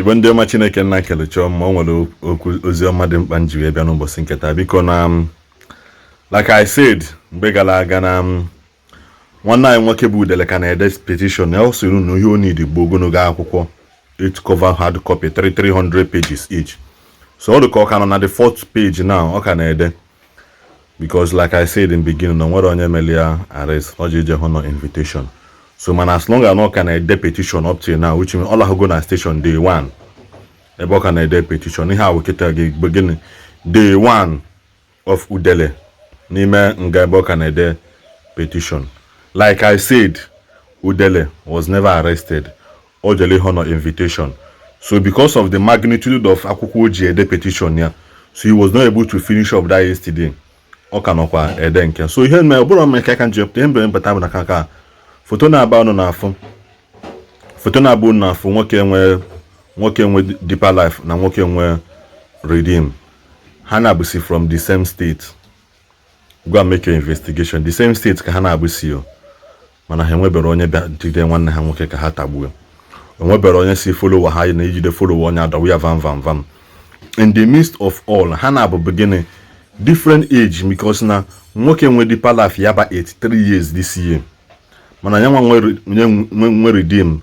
Igbo ndị ọma, Chineke nna kele chọọ ma o nwere okwu ozi ọma dị mkpa m ji wee bịa n'ụbọchị nke taa. Biko, na like I said mgbe gara aga, na nwanne anyị nwoke bụ Udele ka na-ede petition ya. Ọ sịrị na ihe o need bụ ogologo akwụkwọ, 8 cover hard copy, 300 pages each. So ọ dị ka ọ ka nọ na the fourth page now ọ ka na-ede, because like I said in beginning, na nwere onye mere ya arrest, ọ ji ije hụ no invitation. So mana as long as ọ ka na-ede petition up till now, which means ọ lahụgo na station day one ebe ọ ka na-ede petition. Ihe a wụ kịta gị bụ gịnị? Day one of Udele n'ime nga ebe ọ ka na-ede petition. Like I said, Udele was never arrested. O jere ihe no invitation. So because of the magnitude of akwụkwọ o ji ede petition ya, so he was not able to finish up that yesterday. Ọ ka nọkwa ede nke. So ihe mere ọ bụrụ nke aka nji pụta, ihe mbere mpụta bụ na ka foto na-aba ọnụ na-afụ, foto na-abụ unu na-afụ nwoke nwe, nwoke nwe Deeper Life na nwoke nwe Redeem. Ha na-abụsi from the same state. Go and make your investigation. The same state ka ha na-abụsi o, mana ha enwebere onye bịa jide nwanne ha nwoke ka ha tagbuo. Enwebere onye si follower ha na ijide follower onye adọwa ya vam vam vam. In the midst of all, ha na-abụ gịnị? Different age, because na nwoke nwe Deeper Life ya ba 83 years this year, mana ya nwa nwe Redeem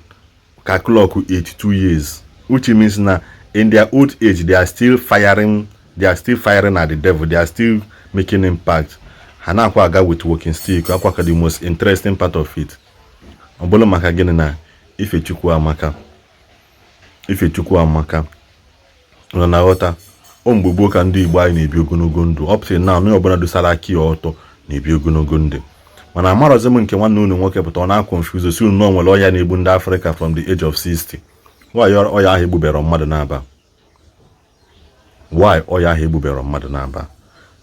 ka clock 82 years, which means na in their old age they are still firing, they are still firing at the devil, they are still making impact. Ha na-akwa aga with walking stick akwa ka. The most interesting part of it, ọ bụrụ maka gịnị? Na Ifechukwu amaka, Ifechukwu amaka nọ na ghọta o. Mgbe gboo ka ndị Igbo anyị na-ebi ogologo ndụ. Up till now, onye ọbụla dosara aka ya ọtọ na-ebi ogologo ndụ. Mana amarọzi m nke nwanne unu nwoke pụta, ọ na-confuse si unu na o nwere ọya na-egbu ndị Afrịka from the age of 60. Why ọya ahụ egbubere mmadụ na-aba? Why ọya ahụ egbubere mmadụ na-aba?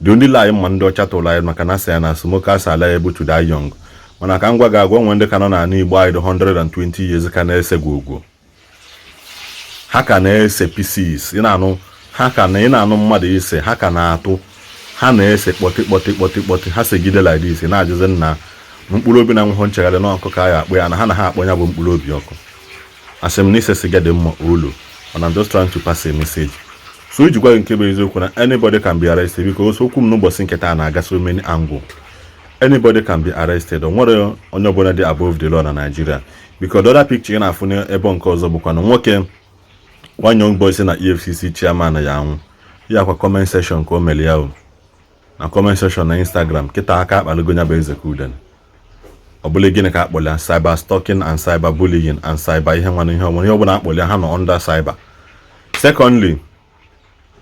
The only lie mma ndị ọcha tụrụ anyị maka na asị ya na smokers are liable to die young. Mana ka m gwa gị agwa, nwe ndị ka nọ n'ala Igbo anyị dị 120 years ka na-ese gwogwo, ha ka na-ese pieces. Ị na-anụ ha ka na ị na-anụ mmadụ ise, ha ka na-atụ, ha na-ese kpọtị kpọtị kpọtị kpọtị. Ha segide like this, na-ajụzi nna mkpụrụ obi na nwụhụ nchegharị n'ọkụ ka a ya akpọ ya na ha akpọ ya bụ mkpụrụ obi ọkụ. Asị m na ise siga dị mma olu, and I'm just trying to pass a message. So iji gwa gị nke bụ eziokwu na anybody can be arrested, because okwu m n'ụbọchị nke taa na-aga so many angle. Anybody can be arrested. O nwere onye ọbụla dị above the law na Nigeria, because the other picture ị na-afụ n'ebe nke ọzọ bụkwa na nwoke, one young boy si na EFCC chairman ya anwụ ya kwa comment section ka o mere ya o na comment section na Instagram. Kịta aka akpaligo ya bụ eze ka udene. Ọ bụla gịnị ka akpọrọ ya? Cyber stalking and cyber bullying and cyber ihe nwana ihe ọbụla, ihe ọbụla akpọrọ ya, ha nọ under cyber. Secondly,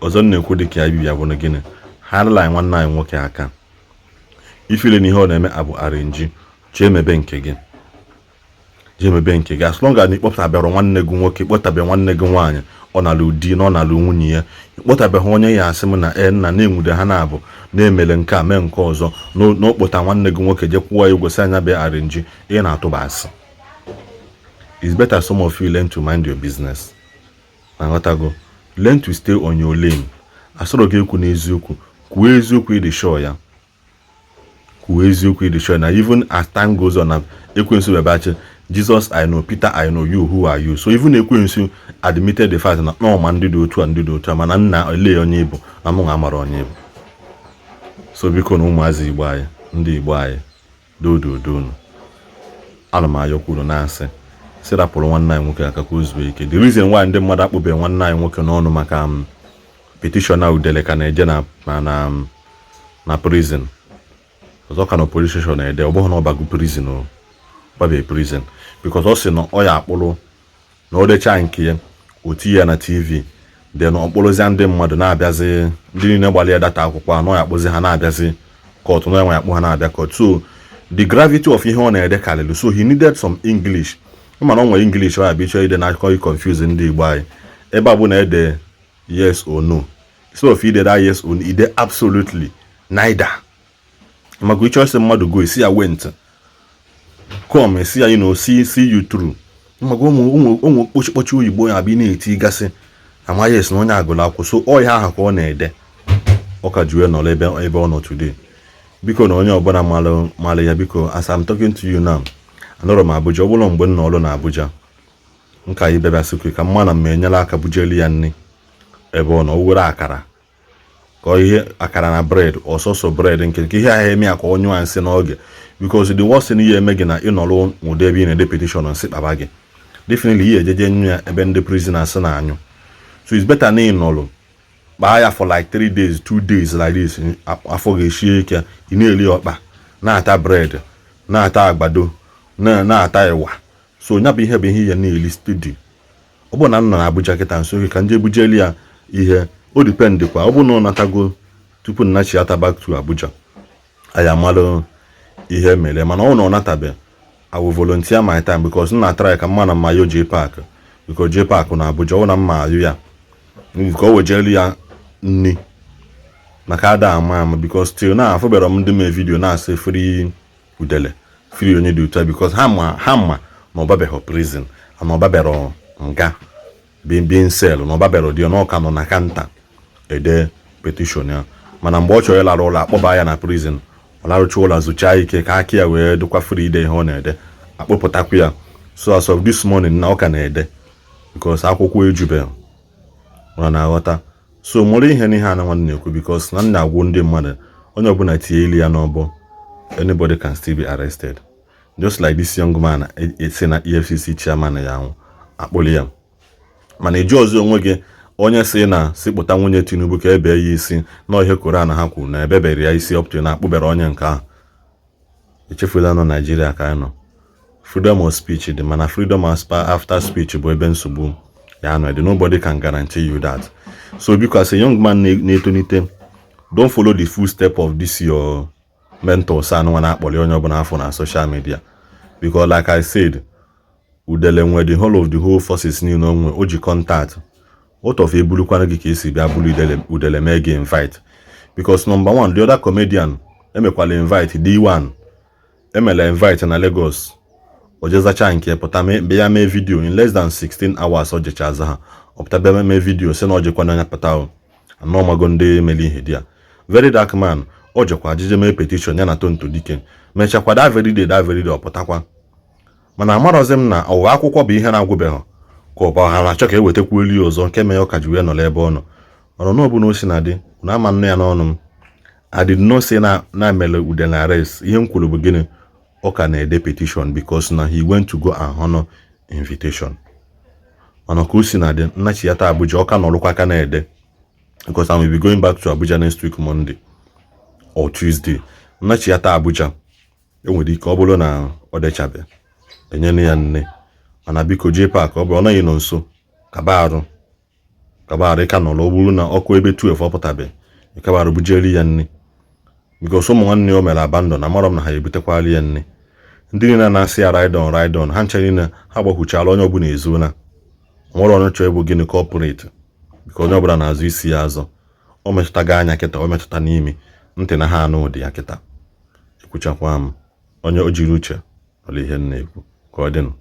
ọzọ m na-ekwu dị ka ya bibia bụ na gịnị? Ha arịla nwanne anyị nwoke aka ifile na ihe ọ na-eme abụ arrange. Jee mebe nke gị, jee mebe nke gị. As long as na ịkpọtabịara nwanne gị nwoke, kpọtabịa nwanne gị nwaanyị, ọ nalụ di na ọ nalụ nwunye ya, ịkpọtabeghị onye ya asị m na e nna na-enwude ha na-abụ na-emele nke a mee nke ọzọ na ụkpụta nwanne gị nwoke jee kwụọ ya ụgwọ sị anya bịa arrange, ị na-atụba asị. It's better some of you learn to mind your business. Na nghọtago, learn to stay on your lane. Asọrọ gị ekwu n'eziokwu, kwuo eziokwu ịdị sure ya, kwuo eziokwu ịdị sure na even as time goes on, na ekwensu bebachi "Jesus I know, Peter I know, you, who are you?" So even ekwensu admitted the fact na n'ọma ndị dị otu a, ndị dị otu a, mana nna ele onye ịbụ na mụ amara onye ịbụ. So biko na ụmụazị Igbo anyị, ndị Igbo anyị, dododonu, ana m ayọkwuru na-asị sị rapụrụ nwanne anyị nwoke aka ka o zuo ike. The reason why ndị mmadụ akpụbeghị nwanne anyị nwoke n'ọnụ maka petition a Udele ka na-eje na prison ọzọ, ka na police station na-ede, ọ bụghị na ọ bago prison, o gbabeghị prison, because ọ sị na ọ ya akpụrụ na o dechaa nke ya, o tinye ya na TV, then ọ kpụrụzia ndị mmadụ na-abịazi, ndị niile gbalịa data akwụkwọ anọ ya akpụzi ha na-abịazi court na enwe akpụ ha na-abịa court. So the gravity of ihe ọ na-ede karịrị, so he needed some English. Mana ọ nwere English ọ ya bụ ịchọ ide na-akọ confuse ndị Igbo anyị. Ebe a bụ na ede yes or no, instead of ide that yes or no, ide absolutely neither. Maka ịchọ isi mmadụ go, esi ya went, come, esi ya see you through. Maka ụmụ ụmụ kpochi oyibo ya bụ ị na-eti gasị ama yes na onye agụrụ akwụkwọ. So ọ ihe ahụ ka ọ na-ede, ọ ka ji wee nọrọ ebe ọ nọ today. Biko na onye ọbụla malụ ya, biko, as I'm talking to you now, anọrọ m Abuja. Ọ bụrụ mgbe m nọrọ na Abuja, Nka anyị bịabịa sịkwa ka mma na mma enyela aka bujeli ya nri ebe ọ nọ. O were akara ka ọ ihe akara na bread, ọsọsọ bread nke ihe ahụ eme ya ka ọ nyụọ nsị n'oge, because the worst thing ihe eme gị na ịnọrọ ụdị ebe ị na-ede petition, nsị kpaba gị, definitely ihe ejeje nyụ ya ebe ndị prisoners na-anyụ. So it's better na ịnọrọ kpaa ya for like 3 days, 2 days like this. Afọ ga-eshie ike. Ị na-eri ọkpa, na-ata bread, na-ata agbado, na-ata ịwa. So nya bụ ihe bụ ihe ya na-eli steady. Ọ bụrụ na m nọ na Abuja kịta nso ka nje bujeli ya ihe, o depend kwa. Ọ bụrụ na ọ natago tupu nnachiata back to Abuja, anyị amalụ ihe mere. Mana ọ na ọ natabe, I will volunteer my time, because m na-atry ka mma na mma yo JPAC, because JPAC na Abuja. Ọ na mma ayụ ya ka o wejelu ya nni maka ada ama ama, because till now afụbara m ndị mee video na-asị free Udele, free onye dị otu a, because ha ma na ọbabeghị prison, na ọbabere nga bin cell, na ọbabere dị na ọka nọ na counter ede petition ya. Mana mgbe ọ chọrọ ịlara ụlọ, akpọba ya na prison. Ọ larụcha ụlọ, zụchaa ike ka aka ya wee dịkwa free ide ihe ọ na-ede, akpọpụtakwa ya. So as of this morning na ọ ka na-ede, because akwụkwọ ejubeghị. Ọ na-aghọta. So mụrụ ihe n'ihe a na nwanne na-ekwu, because na m na-agwụ ndị mmadụ, onye ọbụla tinye ili ya n'ọbọ. Anybody can still be arrested, just like this young man si na EFCC chairman ya anwụ akpụli ya. Mana ịjụ ọzọ onwe gị, onye si na si kpụta nwunye Tinubu ka ebe ya isi na ihe Koran ha kwuru na ebebere ya isi, up to na akpụbere onye nke ahụ. Echefula nọ Naijiria ka anyị nọ. Freedom of speech dị, mana freedom after speech bụ ebe nsogbu ya nọ dị. Nobody can guarantee you that. So biko, as a young man na-etolite, don't follow the footstep of this your mentors anụnwa na-akpọli onye ọbụla afọ na social media, because like I said, Udele nwe the whole of the whole forces niile onwe o ji contact. What of ebulukwana gị ka esi bịa bulu Udele? Udele mee gị invite, because number one, the other comedian emekwala invite, D1 emela invite na Lagos. O jezacha nke pụta bịa mee video in less than 16 hours. O jecha aza ha, ọ pụta bịa mee video si na ọ jekwana anya pụta o anọ ọmago ndị mere ihe dị ya. Very Dark Man, o jekwa ajije mee petition ya na Tonto Dike, mechakwa that very day, that very day ọ pụtakwa. Mana amarọzi m na ọwa akwụkwọ bụ ihe na-agwụbeghị ka ọ bụ ha na-achọ ka ewetakwu elu ọzọ nke mere ọ ka ji wee nọrọ ebe ọ nọ. Mana n'ọbụla o si na dị na ama nnu ya n'ọnụ m. I did not say na mere Udele arrest. Ihe m kwuru bụ gịnị? Ọ ka na-ede petition because na he went to go and honor invitation. Mana ka o si na dị, nnachiata Abuja, ọ ka nọrụkwa aka na-ede, because I will be going back to Abuja next week Monday or Tuesday. Nnachiata Abuja, enwere ike ọ bụrụ na ọ dechabe enyere ya nne. Mana biko, JPAC, ọ bụrụ ọ naghị nọ nso, kaba arụ, kaba arụ ịka nọrọ. Ọ bụrụ na ọkụ ebe 12 ọ pụtabe, ịkaba arụ bujeri ya nne, because ụmụ nwanne o mere abandon. Amarọ m na ha ebutekwala ya nne. Ndị niile na-asị ya ride on, ride on, ha nche niile ha gbakwuchala. Onye ọbụla ezuola nwere onye chọrọ ịbụ gịnị corporate, biko onye ọbụla na-azụ isi ya azọ. O metụtago anya kịta, o metụta n'imi ntị na ha anụ ụdị ya kịta. Ekwuchakwa m, onye o jiri uche ọla ihe m na-ekwu ka ọ dịnụ.